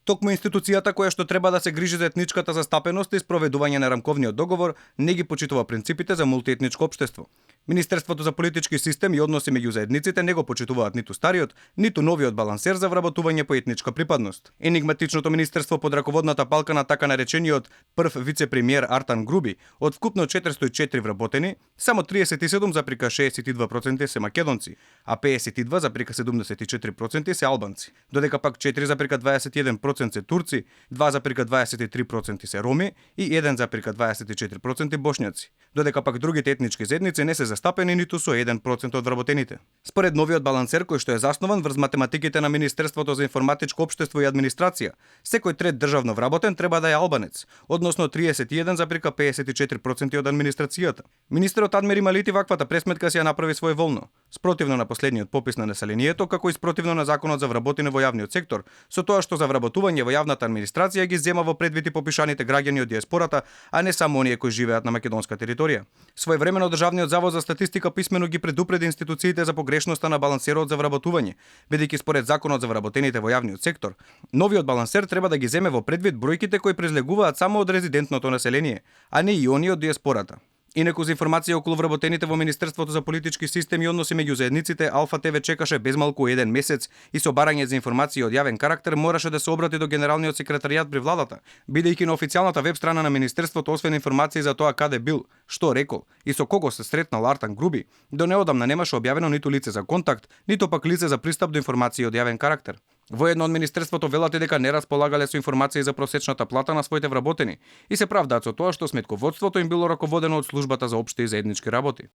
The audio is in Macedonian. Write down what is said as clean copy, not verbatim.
Токму институцијата која што треба да се грижи за етничката застапеност и спроведување на рамковниот договор не ги почитува принципите за мултиетничко општество. Министерството за политички систем и односи меѓу заедниците не го почитуваат ниту стариот, ниту новиот балансер за вработување по етничка припадност. Енигматичното министерство под раководната палка на така наречениот прв вице-премиер Артан Груби, од вкупно 404 вработени, само 37,62% се македонци, а 52,74% се албанци, додека пак 4,21% се турци, 2,23% се роми и 1,24% бошњаци, додека пак другите етнички заедници не се застапени ниту со 1% од вработените. Според новиот балансер кој што е заснован врз математиките на Министерството за информатичко општество и администрација, секој трет државно вработен треба да е албанец, односно 31,54% од администрацијата. Министерот Адмир Ималити ваквата пресметка си ја направи своеволно, спротивно на последниот попис на населението, како и спротивно на законот за вработење во јавниот сектор, со тоа што за вработување во јавната администрација ги зема во предвид и попишаните граѓани од диаспората, а не само оние кои живеат на македонска територија. Своевремено Државниот завод за статистика писмено ги предупреди институциите за погрешноста на балансерот за вработување, бидејќи според законот за вработените во јавниот сектор, новиот балансер треба да ги земе во предвид бројките кои презлегуваат само од резидентното население, а не и оние од диаспората. Инаку за информација околу вработените во Министерството за политички систем и односи меѓу заедниците, Алфа ТВ чекаше безмалку 1 месец и со барање за информации од јавен карактер мораше да се обрати до Генералниот секретаријат при владата, бидејќи на официјалната веб страна на Министерството освен информации за тоа каде бил, што рекол и со кого се сретнал Артан Груби, до неодамна немаше објавено ниту лице за контакт, ниту пак лице за пристап до информации од јавен карактер. Воедно од Министерството велат и дека не располагале со информации за просечната плата на своите вработени и се правдаат со тоа што сметководството им било раководено од службата за општи и заеднички работи.